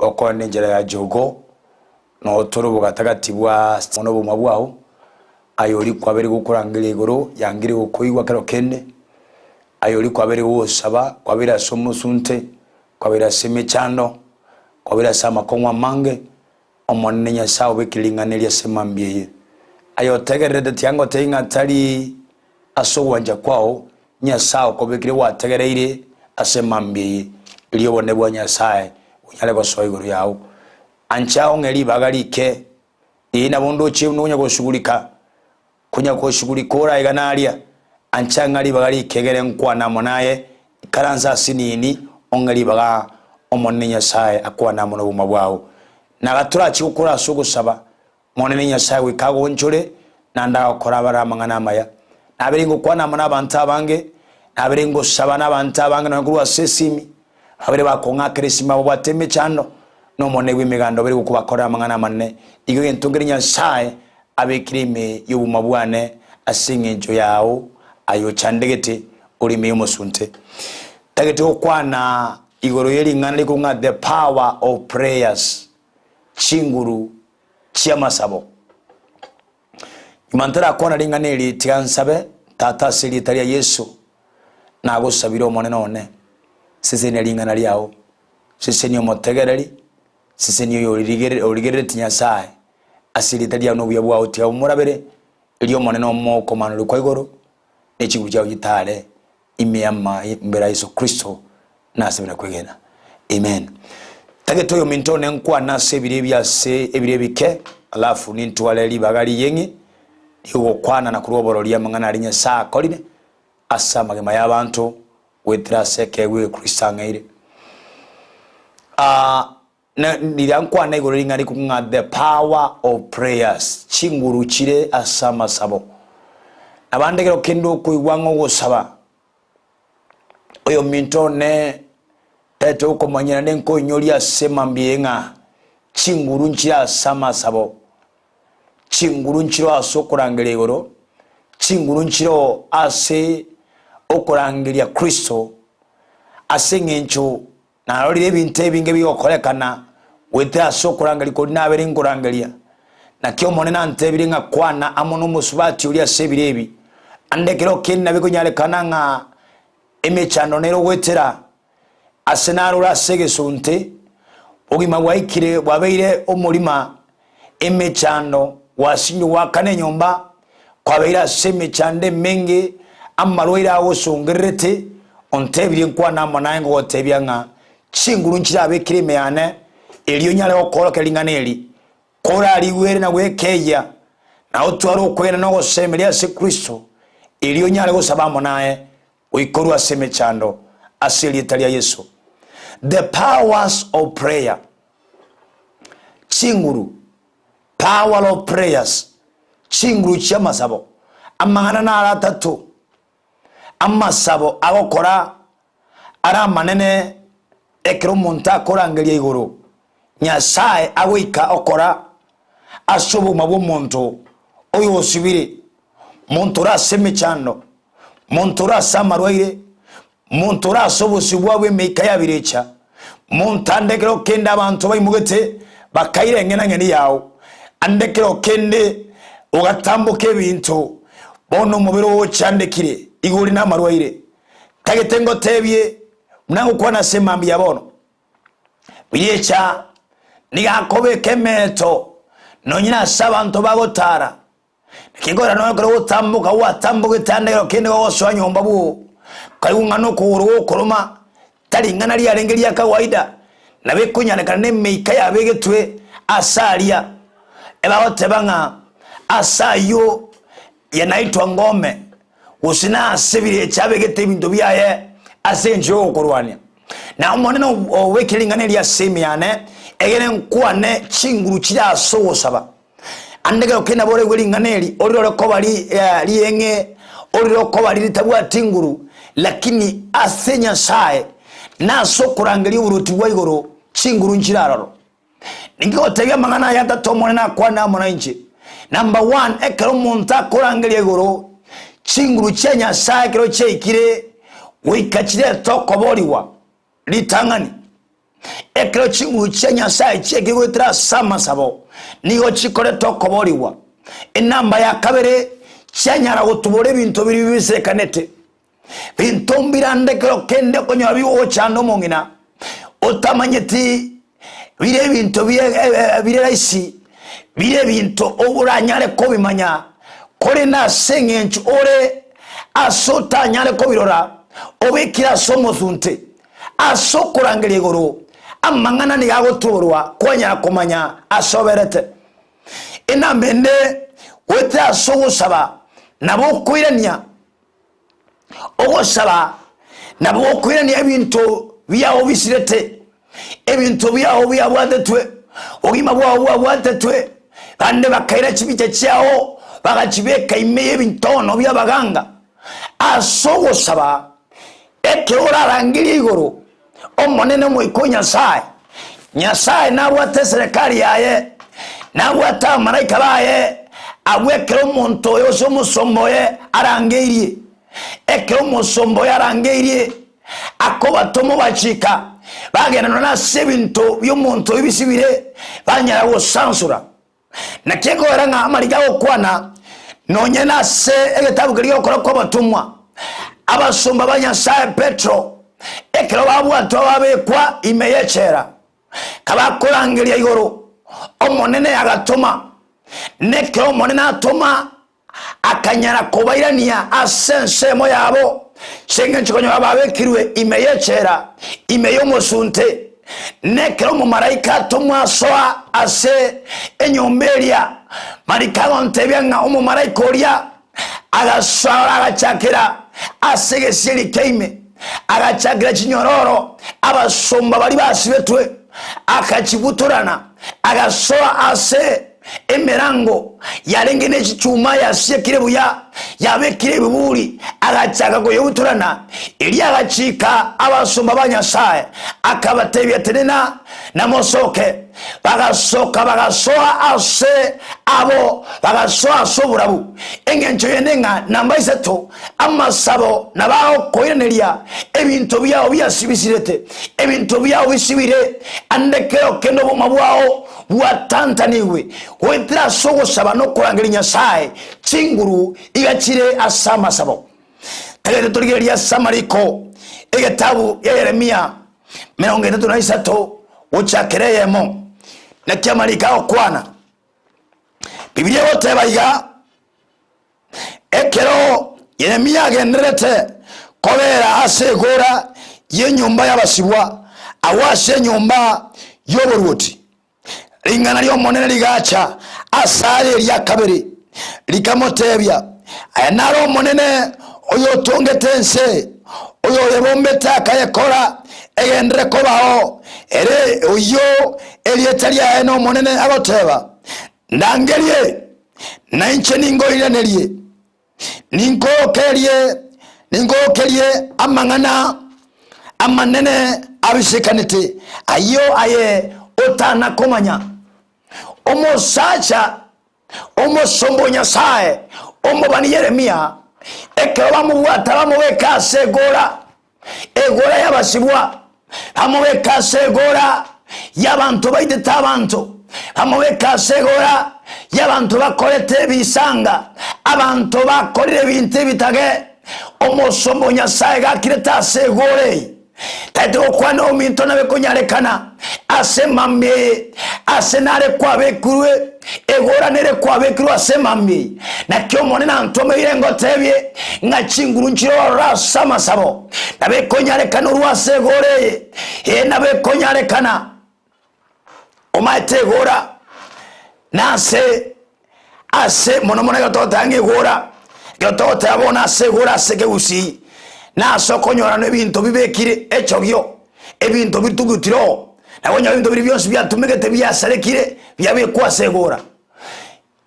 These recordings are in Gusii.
Gokwana enchera ya Jogoo, noo tore obogatagati bwa na obomwa bwao, aye oria kwabeire gokorangeria igoro, yangire gokoigwa kero kende, aye oria kwabeire gogosaba, kwabeire ase omosunte, kwabeire ase emechando, kwabeire ase amakong'u amange, Omonene Nyasae obekire ring'ana eri ase mambia eye. Aye otegererete tiga ngotebie ng'a tari ase ogwancha kwao, Nyasae okobekire gwategereire ase mambia eye, erio obonene bwa Nyasae bonyare gosoa igoro yao. Ancha ong'e ribaga rike, ee nabo ndoche buna onya gosugurika, konya gosugurika ore aiga na aria, ancha ng'a ribaga rike egere nkwane amo naye, ikaransa ase nini, ong'e ribaga Omonene Nyasae akwane amo nobogima bwao. Naga torachie gokora ase ogosaba, Omonene Nyasae goika agonchore, naende agokora abare amang'ana amaya. Nabeire ngokwana amo nabanto abange, nabeire ngosaba nabanto abange nonya korwa ase esimi, babere bakong'akera esimi babwate emechando, na Omonene bw'Emeganda obeire gokobakorera amang'ana amanene. Igo egento nkere Nyasae abekire ime y'obogima bwane ase engencho yao aye ochandegete ore ime y'omosunte. Ntagete gokwana igoro ye ring'ana rikong'a ng'a the power of prayers, chinguru chi'amasabo. Nyuma ntarakwana ring'ana eri, tiga nsabe, Tata, ase erieta ria Yeso, nagosabire Omonene one, sesenia ring'ana riao, sesenia omotegereri, sesenia oyo origereretie Nyasae, ase erieta riao na obuya bwao tiga bomorabere, erio Omonene omoe okomanorwa kwa igoro, ne chinguru chiao chitare ime y'amambera a Yeso Kristo, nasabire na kwegena. Amen. Tagete oyominto one nkwane ase ebiro ebi ase ebiro ebike, alafu nintware ribaga riyeng'e ri'ogokwana na korwa oborori amang'ana aria Nyasae akorire ase amagima y'abanto goetera ase ekeegwa eke Kristo ang'eire. Ah, na riria nkwana igoro ring'ana rikong'u ng'a the power of prayers, chinguru chire ase amasabo. Nabande ekero kende okoigwa ng'a ogosaba, Oyominto one tete okomanyera nenkoinyoria ase mambia eye ng'a chinguru nchire ase amasabo, chinguru nchire ase okorangeria igoro, chinguru nchire ase okorangeria Kristo, ase eng'encho Narorire ebinto ebinge bigokorekana goetera ase okorangeria koria nabere nkorangeria. Naki Omonene antebirie ng'a kwana amo nomosubati oria ase ebiro ebi. Ande ekero kende nabo ekonyarekana ng'a emechando nere ogoetera ase narore ase egesunte, obogima bwaikire bwabeire omorima, emechando, gwasinywa goakana enyomba, kwabeire ase emechando emenge, amarwaire agosongererete, ontebirie nkwane amo naye ngogotebia ng'a chinguru nchirabekire ime yane, erio nyare gokoorokia ring'ana eri, korarigwere na gwekeyia, na otware okwegena na ogosemeria ase Kristo, erio onyare gosaba amo naye goika orue ase emechando, ase erieta ria Yeso. The powers of prayer. Chinguru, power of prayers, chinguru chi'amasabo, amang'ana naro atato, amasabo agokora are amanene ekero omonto akorangeria igoro, Nyasae agoika okora ase obogima bw'omonto oyosibire, monto ore ase emechando, monto ore ase amarwaire, Monto ore ase obosio bwao bw'emeika ya birecha, monto ande ekero kende abanto baimogete bakaira eng'enang'eni yao, ande ekero kende ogatamboka ebinto, bono omobere oo ochandekire, igo ore namarwaire. Ntagete ngotebie buna ngokwana ase emambia ya bono. Birecha nigo akobeka emeeto nonye nase abanto bagotara. Naki nkorora nonya ekero ogotamboka gwatambogete ande ekero kende gogosoa nyomba bwoo, okaigwa ng'a nokogoro gokoroma, tari ing'ana riarenge ria kawaida, nabo ekonyarekana na emeika yabegetwe ase aria, ebagoteba ng'a ase ayio yanaitwa ngome, gose nase birecha abegete ebinto biaye ase engencho y'ogokorwania. Na Omonene obekire ring'ana eri ase ime yane, egere nkwane chinguru chire ase ogosaba. Ande ekero kende nabo oraigwe ring'ana eri, orirore koba rieng'e, orirore koba ritabwati nguru, lakini ase Nyasae na ase okorangeria oboruoti bwa igoro, chinguru nchire aroro. Ninki gotebia amang'ana aya atato Omonene akwane amo nainche? Number one, ekero omonto akorangeria igoro, chinguru chia Nyasae ekero chiaikire, goika chirete okoborigwa ritang'ani. Ekero chinguru chia Nyasae chiaikire goetera ase amasabo, nigo chikoreta okoboorigwa. Enamba ya kabere, chianyara gotubora ebinto biria bibisekanete. Binto mbirande ekero kende okonyora bigogochanda omong'ina otamanyeti bire ebinto bire rahisi, bire ebinto oranyare kobimanya korende ase eng'encho ore ase otanyare kobirora obekire ase omosunte. Ase okorangeria igoro amang'ana nigo agotuborwa kwanyara komanya ase oberete. Enamba ende goetera ase ogosaba nabo okoirania Ogosaba nabo gokoirania ebinto biao bisirete, ebinto biao biabwatetwe, obogima bwao bwabwatetwe, bande bakaira chibicha chiao bagachibeka ime y'ebintono bi'abaganga. Ase ogosaba, ekero orarangerie igoro, Omonene Omoika o Nyasae, Nyasae nabwate eserekari yaye, nabwate abamalaika baye, abwo ekero omonto oye gose omosomba oye arangeirie, ekero omosomba oye arangeirie, akobatoma obachika, bagenda nonya ase ebinto bi'omonto oyo bisibire, banyara gosansora. Naki ekogera ng'a amariko agokwana nonye nase egetabu keria gi'ogokora kw'abatomwa, abasomba ba Nyasae Petero, ekero babwatwa babekwa ime y'echela, kabakorangeria igoro, Omonene agatoma, nekero Omonene atoma, akanyara kobairania ase ensemo yabo, ase engencho konyora babekirwe ime y'echela, ime y'omosunte. Nekero omomalaika atomwa asoa ase enyomba eria, mariko agontebia ng'a omomalaika oria agasoa agachakera ase egesieri kia ime, agachakera chinyororo abasomba baria basibetwe, akachibutorana, agasoa ase Emerango yarenge ne chichuma yasiekire buya, yabekire ebiburi, agachaka koyebutorana. Erio agachika abasomba ba Nyasae, akabatebia, Tenena na mosoke. Bagasoka, bagasoa ase abo, bagasoa ase oborabu. Engencho yende ng'a namba isato, amasabo nabagokoiraneria ebinto biao biasibisirete, ebinto biao bisibire, ande kero kende oboma bwao bwatantanigwe goetera ase ogosaba na okorangeria Nyasae, chinguru iga chire ase amasabo. Tagete torigererie ase amariko egetabu ya Yeremia 33 gochakera eyemo. Naki amariko agokwana? Bibilia egoteba iga, Ekero Yeremia agendererete kobeera ase egoora y'enyomba y'abasibwa, agwo ase enyomba y'oboruoti, ring'ana ri'Omonene rigacha asare eria kabere, rikamoteebia, Aya naro Omonene oyotongete ense, oyoyebombete akayekora egenderere kobao, ere oyio erieta riaye n'Omonene agoteeba, Ndangerie, na inche ningoiranerie, ninkookerie, ninkookerie amang'ana amanene abisekanete, ayio aye otana komanya. Omosacha omosomba o Nyasae, omobani Yeremia, ekero bamobwata bamobeka ase egoora, egoora y'abasibwa, bamobeka ase egoora y'abanto baitete abanto, bamobeka ase egoora y'abanto bakorete ebisanga, abanto bakorire ebinto ebitage. Omosomba o Nyasae gakirete ase egoora eye, taete gokwana ominto nabe konyarekana ase emambia eye, ase nare kwabekirwe Egoora nere kwabekirwe ase emambia eye. Naki Omonene antomeire ngotebie, ng'a chinguru nchire ororo ase amasabo, nabo ekonyarekana orue ase egoora eye, ee, nabo ekonyarekana. Omaete egoora nase ase mono mono ekero togoteba ng'a egoora, ekero togoteba bono ase egoora ase ekegusii, nase okonyorana ebinto bibekire echogio. Ebinto bitugutire oo, na konyora ebinto biria bionsi biatumegete biasarekire, biabekwa ase egora.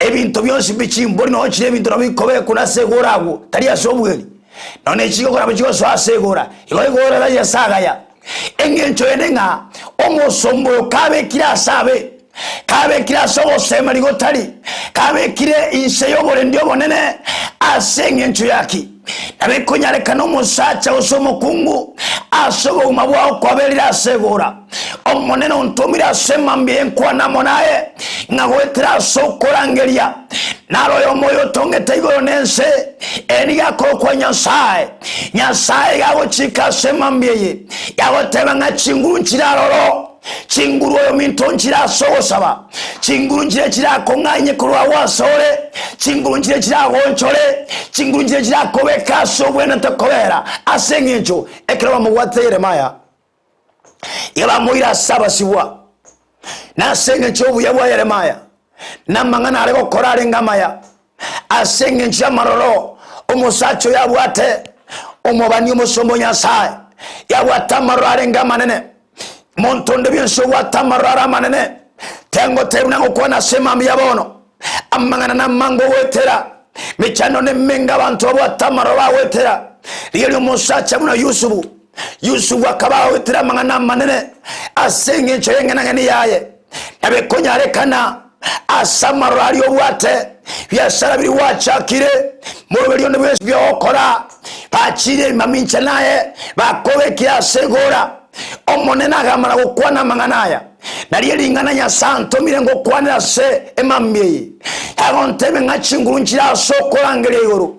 Ebinto bionsi bie chimbori nonya chire ebinto nabo bikobekwa ase egora agwo, tari ase obweri. Nonya ne chigokora nabo chigosoa ase egora. Igo egora tari ase agaya. Engencho ende ng'a omosomba oyo kabekire ase abe, kabekire ase ogosemeria gotari, kabekire inse y'oborendi obonene. Ase engencho yaki? Nabo ekonyarekana omosacha gose omokungu ase obogima bwao kwaberire ase egora. Omonene ontomire ase emambia y'enkwana amo naye, ng'a goetera ase okorangeria, naro oyomo oyo otongete igoro na ense, ere nigo akorokwa Nyasae. Nyasae iga agochika ase emambia eye, yagoteba ng'a chinguru nchire aroro. Chinguru oyominto nchire ase ogosaba, chinguru nchire chirakong'ainye korwa agwo asore, chinguru nchire chiragoonchore, chinguru nchire chirakobeke ase obwenerete kobera. Ase engencho ekero bamobwatete Yeremia, iga bamoira ase abasibwa, na ase engencho y'obuya bwa Yeremia, na amang'ana are gokora arenge amaya, ase engencho y'amaroro omosacha oyo abwate, omobani omosomba o Nyasae, yabwate amaroro arenge amanene. Monto onde bwensi obwate amaroro are amanene, tengotebia buna ngokwana ase emambia bono. Amang'ana namange ogoetera, mechando nemenge abanto babwate amaroro bagoetera. Rigereria omosacha buna Yusufu. Yusufu akaba agoetera amang'ana amanene ase engencho y'eng'enang'eni yaye. Nabo ekonyarekana ase amaroro aria obwate, biasara biria gwachakire, moroberio onde bwensi biogokora, bachire mamincha naye, bakobekire ase egora. Omonene agamana gokwana amang'ana aya, nario ring'ana Nyasae antomire ngokwanere ase emambia eye, agontebia ng'a chinguru nchire ase okorangeria igoro,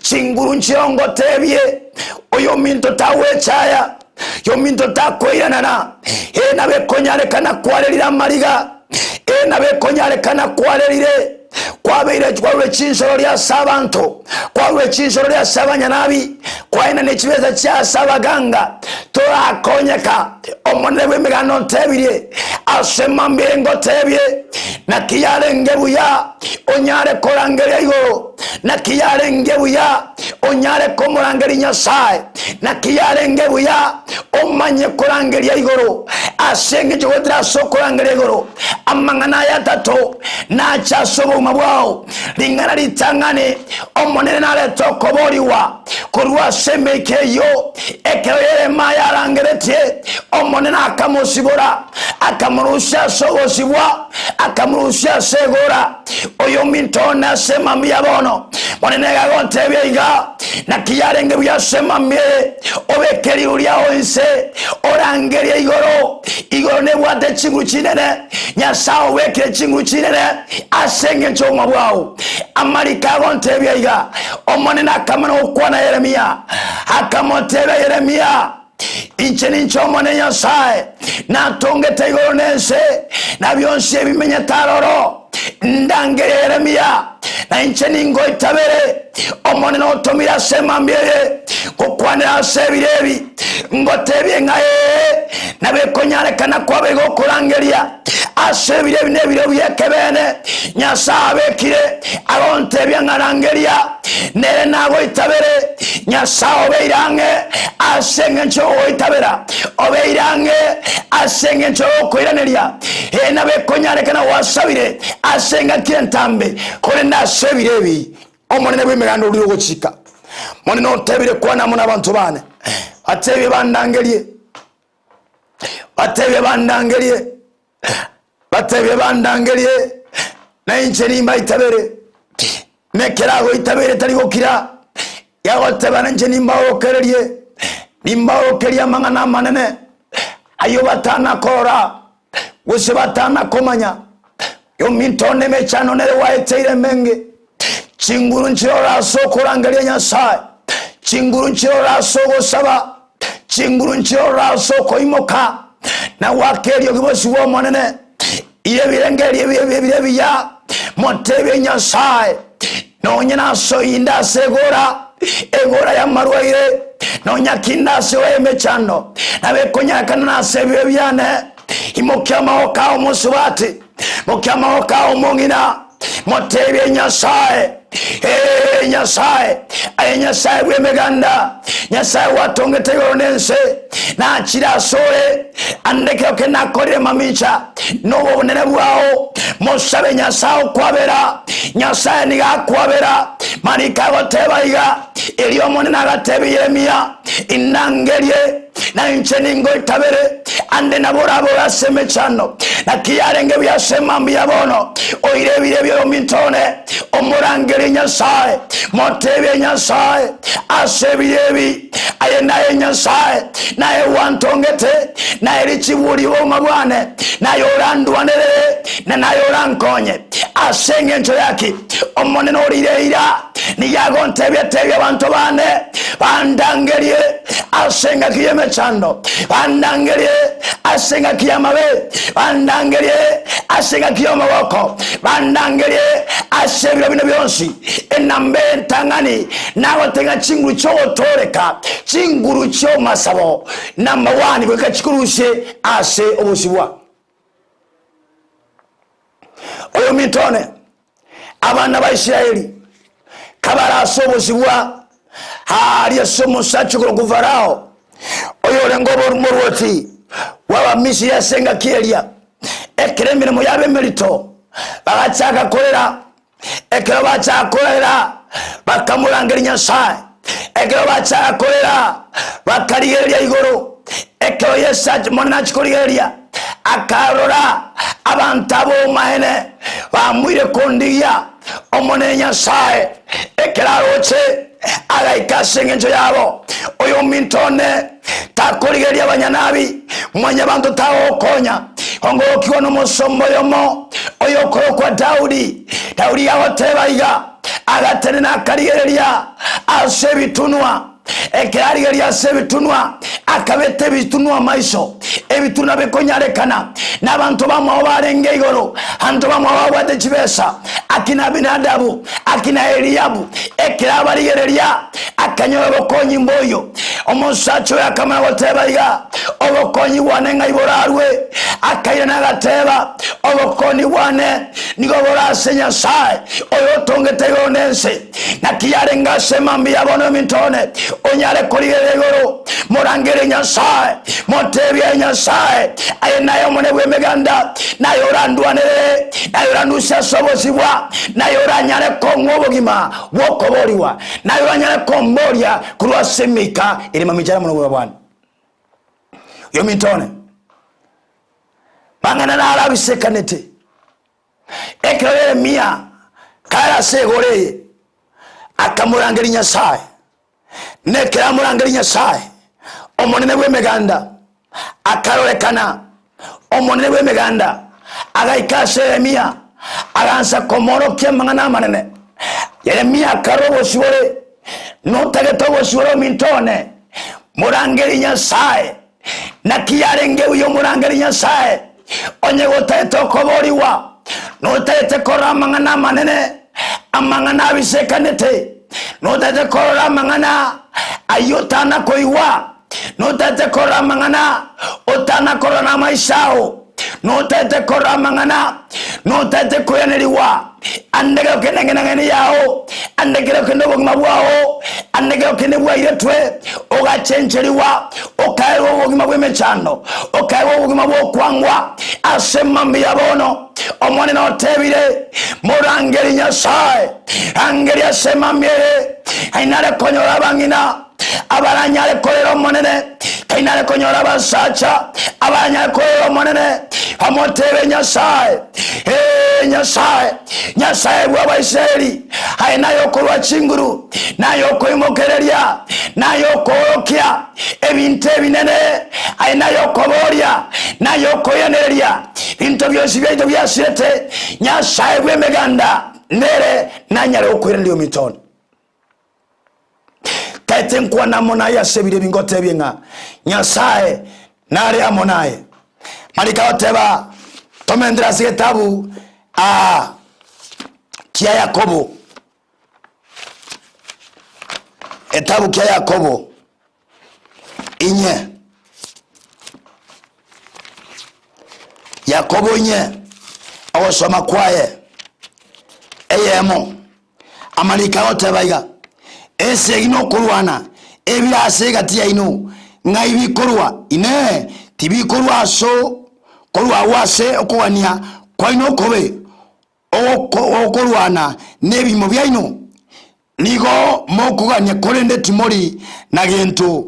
chinguru nchire ngotebie, Oyominto tagwechaya, oyominto takoiranana, ee nabo ekonyarekana kwarerire amariga, ee nabo ekonyarekana kwarerire Kwabeire kwarure chinsororia ase abanto, kwarure chinsororia ase abanyanabi, kwaina ne chibesa chia ase abaganga, torakonyeka. Omonene bw'emeganda ontebirie, ase mambia ngotebie, naki yarenge buya onyare korangeria igoro, naki yarenge buya onyare komorangeria Nyasae, naki yarenge buya omanye korangeria igoro, ase engencho goetera ase okorangeria igoro. Amang'ana aya atato nache ase obogima bwao, ring'ana ritang'ani, Omonene narete okoboorigwa korwa ase emeika eyio. Ekero Yeremia arangeretie, Omonene akamosibora, akamorusia ase ogosibwa, akamorusia ase egora. Oyominto one ase emambia bono, Monene iga agontebia iga, Naki yarenge buya ase emambia eye, obeke riru riao inse, orangerie igoro. Igoro nebwate chinguru chinene, Nyasae obekire chinguru chinene ase engencho y'obogima bwao. Amariko agontebia iga, Omonene akamana gokwana Yeremia, akamotebia Yeremia, Inche ninche Omonene Nyasae, natongete igoro na ense, na bionsi ebimenyete aroro. Ndangerie Yeremia, na inche ningoitabere. Omonene otomire ase emambia eye gokwanera ase ebiro ebi, ngotebie ng'a ee, nabo ekonyarekana kwabe igo okorangeria ase ebiro ebi nebiro bi'ekebeene Nyasae abekire, agontebia ng'a rangeria, nere nagoitabere. Nyasae obeire ang'e ase engencho y'ogogoitabera, obeire ang'e ase engencho y'ogokoiraneria. Ee, nabo ekonyarekana gwasabire ase engaki entambe, korende ase ebiro ebi Omonene bw'Emeganda orure ogochika. Monene otebire, Kwana amo nabanto baane, batebie bandangerie, batebie bandangerie, batebie bandangerie, na inche nimbaitabere. Nekero agoitabere tari gokira, yagoteba, Ninche nimbaorokererie, nimbaorokerie amang'ana amanene ayio batanakorora, gose batanakomanya. Yominto one emechando nere gwaeteire emenge, chinguru nchirore ase okorangeria Nyasae, chinguru nchirore ase ogosaba, chinguru nchirore ase okoimoka na goaka eriogi bosio bw'Omonene. Ire ebirengererio ebi ebire ebiya, motebie Nyasae, nonya nase oyinde ase egora, egora y'amarwaire, nonya kinde ase egora y'emechando, nabo ekonyarekana nase ebibe biane. Imokia amaboko ao mosubati, mokia amaboko ao omong'ina, motebie Nyasae, Ee Nyasae, aye Nyasae bw'emeganda, Nyasae gwatongete igoro na ense, nachire asore, ande ekero kende nakorire mamincha. Nobobonene bwao, mosabe Nyasae okwabera, Nyasae nigo akwabera. Mariko agoteba iga, Erio Omonene agatebia Yeremia, Indangerie, na inche ningoitabere, ande nabo orabore ase emechando. Naki yarenge buya ase mambia bono, oire ebiro ebio oyominto one, omorangerie Nyasae, motebie Nyasae, ase ebiro ebi, Aye naye Nyasae, naye gwantongete, naye richibu ri'obogima bwane, naye orandwanerere, na naye orankonye. Ase engencho yaki Omonene orire eira, nigo agontebia, Tebia abanto baane bandangerie ase engaki y'emechando, bandangerie ase engaki y'amabe, bandangerie ase engaki y'omogoko, bandangerie ase ebiro bino bionsi. Enamba entang'ani nagoteba ng'a chinguru chi'ogotooreka, chinguru chi'omasabo namagwani goika chikorusie ase obosibwa. Oyominto one, abana ba Israeli kabare ase obosibwa aaria ase omosacha okorokwa Farao, oyorenge omorwoti bw'Abamisiri ase engaki eria, ekero emeremo yabo emerito, bagachaka korera Ekero bachaka korera, bakamorangeria Nyasae. Ekero bachaka korera, bakarigereria igoro. Ekero Yeso Omonene achia korigereria, akarora abanto ab'obomaene bamoire kondigia Omonene Nyasae. Ekero aroche, agaika ase engencho yabo, Oyominto one takorigereria abanyanabi, mwanyabanto tagokonya. Ongorokigwa nomosomba oyomo oyokorokwa Daudi. Daudi agoteba iga, agatenena akarigereria ase ebitunwa. Ekero arigereria ase ebitunwa, akabeta ebitunwa amaiso, ebitunwa bikonyarekana, na abanto bamwabo barenge igoro, abanto bamwabo babwate chibesa, akina Abinadabu, akina Eliabu. Ekero abarigereria, akanyora obokonyi mboiyo. Omosacha oyo akamanya goteba iga, Obokonyi bwane ng'ai borarwe? Akairana agateba, Obokonyi bwane nigo bore ase Nyasae, oyotongete igoro na ense. Naki yarenge ase mambia bono eminto one, onyare korigereria igoro, morangerie Nyasae, motebie aye Nyasae, aye naye Omonene bw'Emeganda, naye orandwanerere, naye orandusie ase obosibwa, naye oranyare kong'wa obogima bw'okoboorigwa, naye oranyare komboria korwa ase emeika ere mamichara mono obogima bwane. Yominto one, mang'ana naro abisekanete. Ekero Yeremia kare ase egoro eye, akamorangeria Nyasae, na ekero amorangeria Nyasae, Omonene bw'Emeganda akarorekana. Omonene bw'Emeganda agaika ase Yeremia, agansa komoorokia amang'ana amanene. Yeremia akarora obosibore, Notagete obosibore ominto one? Morangerie Nyasae. Naki yarenge buya omorangeri Nyasae, onye gotagete okoboorigwa, notagete korora amang'ana amanene, amang'ana abisekanete, notagete korora amang'ana ayio otana koigwa, notagete korora amang'ana otana korora namaiso ao, notagete korora amang'ana, notagete koiranerigwa ande kero kende eng'enang'eni yao, ande kero kende obogima bwao, ande kero kende bwairetwe, ogachencherigwa, okaegwa obogima bw'emechando, okaegwa obogima bw'okwangwa ase mambia bono. Omonene otebire, Morangerie Nyasae, rangeria ase mambia eye, ainare konyora abang'ina abaranyare korera Omonene, tainare konyora abasacha abaranyare korera Omonene, bamotebe Nyasae, Ee Nyasae, Nyasae bw'Abaisraeli, aye naye okorua chinguru, naye okoimokereria, naye okoorokia ebinto ebinene, aye naye okoboria, naye okoiranereria binto bionsi biaito biasirete. Nyasae bw'Emeganda nere nanyare gokoiraneria ominto one. Taete nkwane amo naye ase ebiro ebi ngotebie ng'a Nyasae nare amo naye. Mariko agoteba, Tomentere ase egetabu aa kia Yakobo, etabu kia Yakobo inye, Yakobo inye, ogosoma kwaye eyemo. Amariko agoteba iga, Esegi nokorwana ebire ase egati yaino, ng'ai bikorwa? Inee! Tibikorwa ase. Korwa agwo ase okogania kwaino okobe ogokorwana nebimo biaino, nigo mokogania korende timori na gento,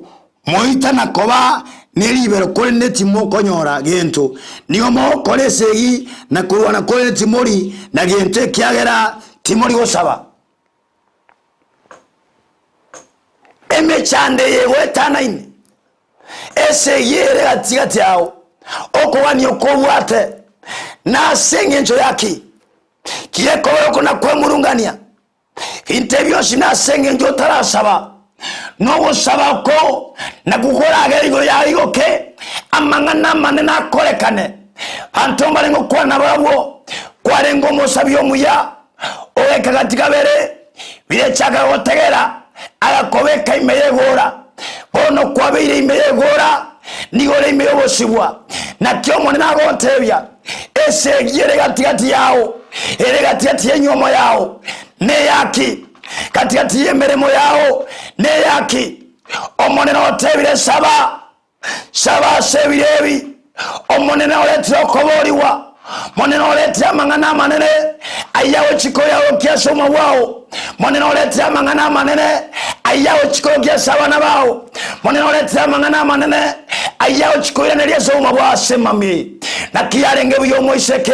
moitana koba ne ribero korende timokonyora gento, nigo mogokora esegi na korwana korende timori na gento ekiagera timori gosaba. Emechando eye egoetanaine, esegi ere gati gati yao, okogania okobwate, nase engencho yaki? Kiekobera oko na kwemurungania? Binto ebi bionsi nase engencho otarasaba, na ogosaba oko nakwo koragere igoro yao igoke, amang'ana amanene akorekane. Banto mbarenge gokwana nabarabwo, kwarenge omosabi omuya, Ogaika gati kabere, birechaka gotegera, agakobeka ime y'egoora. Bono kwabeire ime y'egoora, nigo ore ime y'obosibwa. Naki Omonene agontebia, Esegi ere gati-gati yao, ere gati-gati y'enyuomo yao, neyaki? Gati-gati y'emeremo yao, neyaki? Omonene otebire, Saba! Saba ase ebiro ebi, Omonene oretire okoboorigwa, Omonene oretire amang'ana amanene ayio agochia koyaorokia ase oboma bwao, Omonene oretire amang'ana amanene ayio agochia koorokia ase abana bao, Omonene oretire amang'ana amanene ayio agochia koiraneria ase oboma bwao ase emambia. Naki yarenge buya omoiseke,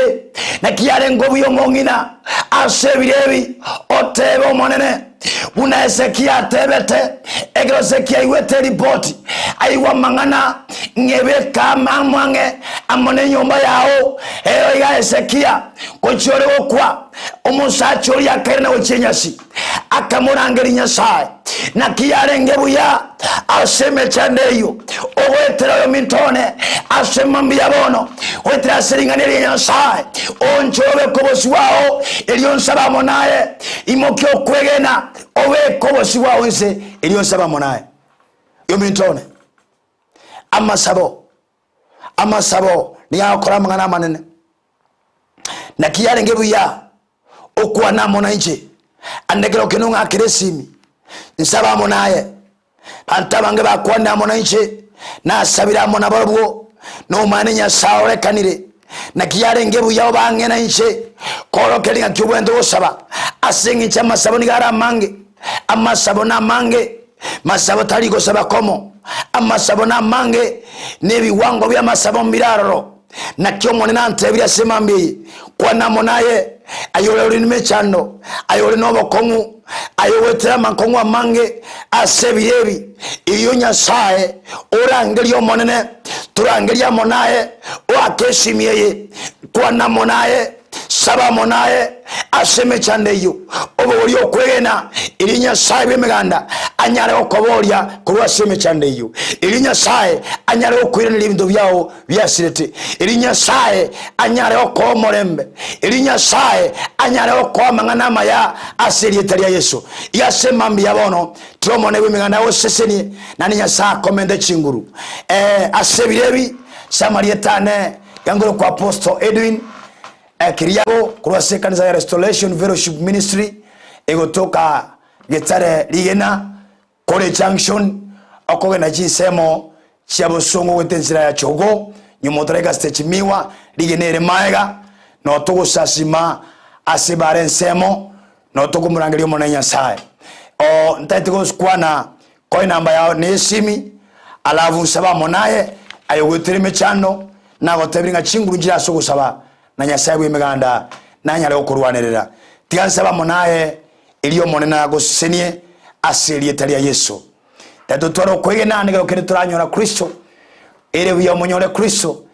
naki yarenge buya omong'ina ase ebiro ebi, otebe Omonene, Buna Hezekia atebete, ekero Hezekia aigwete eripoti, aigwa amang'ana, ng'ebeke amang'e amo nenyomba yao. Ero iga Hezekia gochia ore gokwa, omosacha oria akairana gochia enyasi, akamorangeria Nyasae. Naki yarenge buya ase emechando eyio, ogoetera oyominto one ase mambia bono, goetera ase ring'ana eri ria Nyasae, onchore obeke obosio bwao, erio nsabe amo naye. Imokia okwegena, obeke obosio bwao inse, erio nsabe amo naye. Oyominto one, amasabo, amasabo nigo agokora amang'ana amanene. Naki yarenge buya okwana amo nainche, ande ekero kende ong'akere esimi, nsabe amo naye. Abanto abange bakwanire amo nainche, nasabire amo nabarabwo, nomanye Nyasae orekanire. Naki yarenge buya obe ang'e nainche, koorokereria ng'aki obwenerete gosaba, ase engencho amasabo nigo are amange, amasabo namange, masabo tari gosaba komo, amasabo namange, na ebiwango bi'amasabo mbire aroro. Naki Omonene antebirie ase emambia eye, Kwana amo naye, aye ore ore nemechando, aye ore nobokong'u, aye ogoetera amakong'u amange ase ebiro ebi. Erio Nyasae orangerie Omonene, torangerie amo naye, oake esimi eye, kwana amo naye, Saba amo naye ase emechando eyio, obogorie okwegena, erio Nyasae bw'Emeganda anyare gokoboria korwa ase emechando eyio, erio Nyasae anyare gokoiraneria ebinto biao biasirete, erio Nyasae anyare gokoa omorembe, erio Nyasae anyare gokoa amang'ana amaya ase erieta ria Yeso. Iga ase mambia bono, tiga Omonene bw'Emeganda agosesenie, naende Nyasae akomente chinguru. Ee, ase ebiro ebi, ase amarieta ane, Yangorokwa Apostle Edwin Kiriago korwa ase ekanisa ya Restoration Fellowship Ministry egotoka Getare Rigena Kore Junction okogenda chinsemo chia bosongo goeta enchera ya Chogo nyuma otaraika stage Miwa Rigena ere maega notogosasima ase ebara ensemo notokomorangeria Omonene Nyasae oo ntaete gokwana Koe enamba yao na esimi, alafu nsabe amo naye, aye ogoetera emechando, nagotebirie ng'a chinguru nchire ase ogosaba, na Nyasae bw'Emeganda nanyare gokorwanerera. Tiga nsabe amo naye, erio Omonene agosesenie ase erieta ria Yeso. Tari totware okwegena naende ekero kende toranyora Kristo, ere buya omonyore Kristo,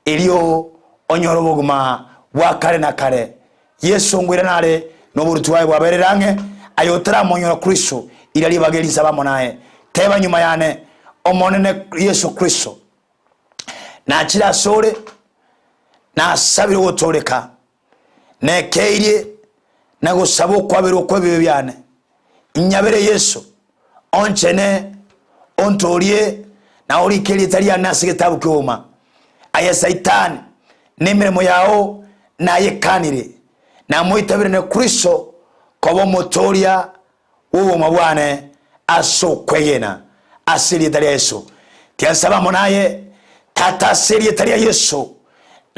erio onyore obogima bwa kare na kare. Yeso ngoirana are noboruti bwaye bwaberire ang'e, aye otaramonyora Kristo, ira ribaga eri nsabe amo naye. Teba nyuma yane, Omonene Yeso Kristo, nachire asore, nasabire ogotooreka, nekeirie na gosaba okwaberwa kw'ebibe biane. Inyabere Yeso, onchene, ontoorie, na orike erieta riane ase egetabu ki'obogima. Aye Saitani, na emeremo yao nayekanire, namoitabire ne Kristo koba omotooria bw'obogima bwane ase okwegena ase erieta ria Yeso. Tiga nsabe amo naye, Tata, ase erieta ria Yeso.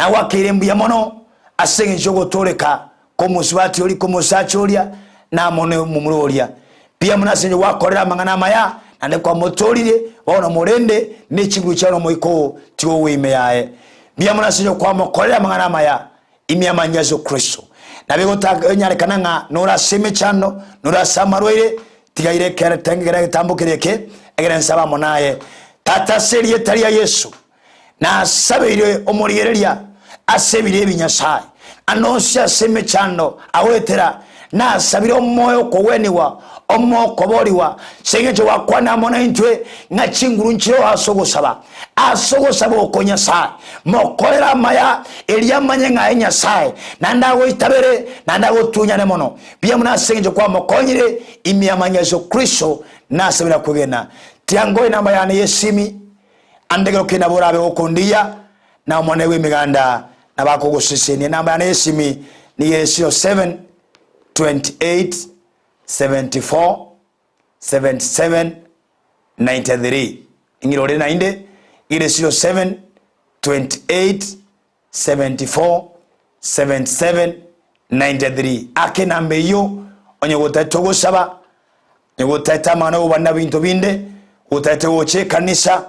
Nagwakeire mbuya mono ase engencho y'ogotooreka kw'omosubati oria, kw'omosacha oria, na amo nomomura oria. Mbuya mono ase engencho gwakorire amang'ana amaya, naende kwamotoorire, bono morende ne chinguru chiao na Omoika oo tiga ogwe ime yaye. Mbuya mono ase engencho kwamokorire amang'ana amaya ime y'amanyinga a Yeso Kristo. Nabo egotanyarekana ng'a nore ase emechando, nore ase amarwaire, tiga ire ekere tengegera egetambo keria eke, egere nsabe amo naye. Tata ase erieta ria Yeso, Nasabeire omorigereria ase ebiro ebi Nyasae, ande onsi ase emechando agoetera, nasabire omoyo okogwenigwa, omoyo okoboorigwa, ase engencho gwakwana amo naintwe ng'a chinguru nchireo ase ogosaba. Ase ogosaba oko Nyasae, mokorere amaya, erio amanye ng'a aye Nyasae, naende agoitabere, naende agotunyane mono. Buya mono ase engencho kwamokonyire ime y'amanyinga a Yeso Kristo, nasabire kwegena. Tiangoe enamba yane y'esimi. Ande ekero kende nabo orabe gokondigia, na Omonene bw'Emeganda nabo akogosesenia. Enamba yane y'esimi nigo ere 07 28 74 77 93. Ing'irore naende, ere 07 28 74 77 93. Ake enamba eyio onye gotagete ogosaba, onye gotagete amang'ana y'obobani na binto binde, gotagete gocha ekanisa,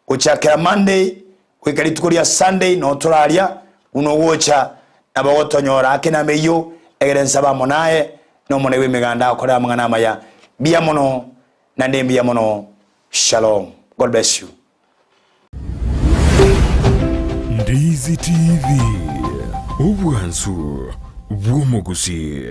gochakera Monday goika rituko ria Sunday noo toraria buna ogocha nabo ogotonyora. Ake enamba eyio egere nsabe amo naye na Omonene bw'Emeganda agokorere amang'ana amaya. Mbuya mono naende mbuya mono. Shalom. God bless you. Ndizi TV, obwansu bw'omogusii.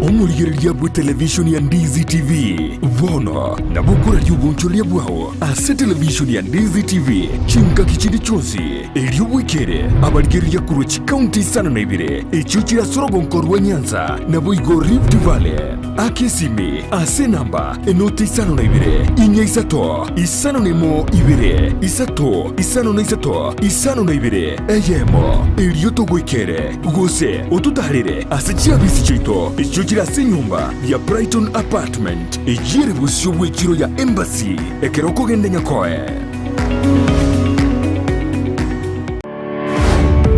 Omorigereria bw'etelevishoni ya Ndizi TV bono nabo okoraria obonchoreria bwao ase televishoni ya Ndizi TV chingaki chinde chionsi, erio bwekere abarigereria korwa chikaunti isano na ibere echio chire ase orogonko rwa Nyanza naboigo Rift Valley. Aka esimi ase enamba enoti isano na ibere, inya isato, isano na emo ibere, isato, isano na isato, isano na ibere, eyemo, erio togoikere, gose ototaarere ase chiabisi chiaito echio chire ase enyomba ya Brighton Apartment, eyio ere bosio bw'echiro ya Embassy, ekero okogenda Nyakoe.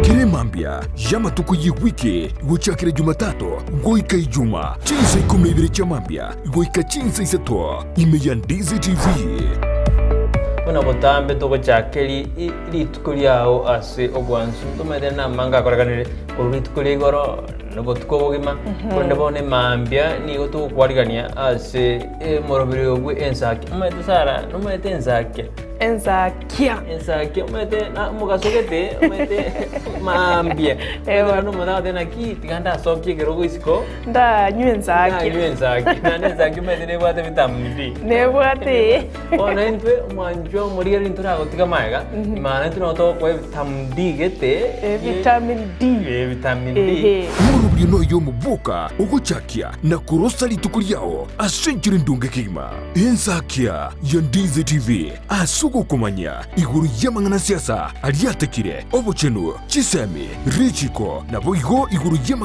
Kera emambia y'amatuko y'ewiki gochakera Jumatatu goika Ijuma, chinsa ikomi na ibere chia mambia goika chinsa isato, ime ya Ndizi TV. Buna botambe togochaka rituko riao ase obwansu, ntomaete namanga akorekanire korwa rituko ria igoro na obotuko obogima, korende bono emambia nigo togokwarigania ase emoroberi bwe ensaki. Omanyete Sarah, nomanyete ensakia? Ensakia. Ensakia omanyete na omogaso gete omanyete maambia Ewa. omanyete omonto agoteba naki tiga ndasokie ekerogo isiko Ndanywe ensakia. ndanywe ensakia naende ensakia omanyete nebwate vitamin D Nebwate. Bono intwe omwanchwa omorigereria ntoragotiga magega maana intwe nabo togokoa vitamin D gete Eh, vitamin D. Eh, vitamin D Ehe. Omorobio noyo omoboka ogochakia na korosa rituko riao ase enchera endonge kegima. Ensakia ya Ndizi TV ase ogokomanya igoro y'amang'ana siasa aria atekire, obochenu, chisemi, richiko, naboigo igoro y'amang'ana.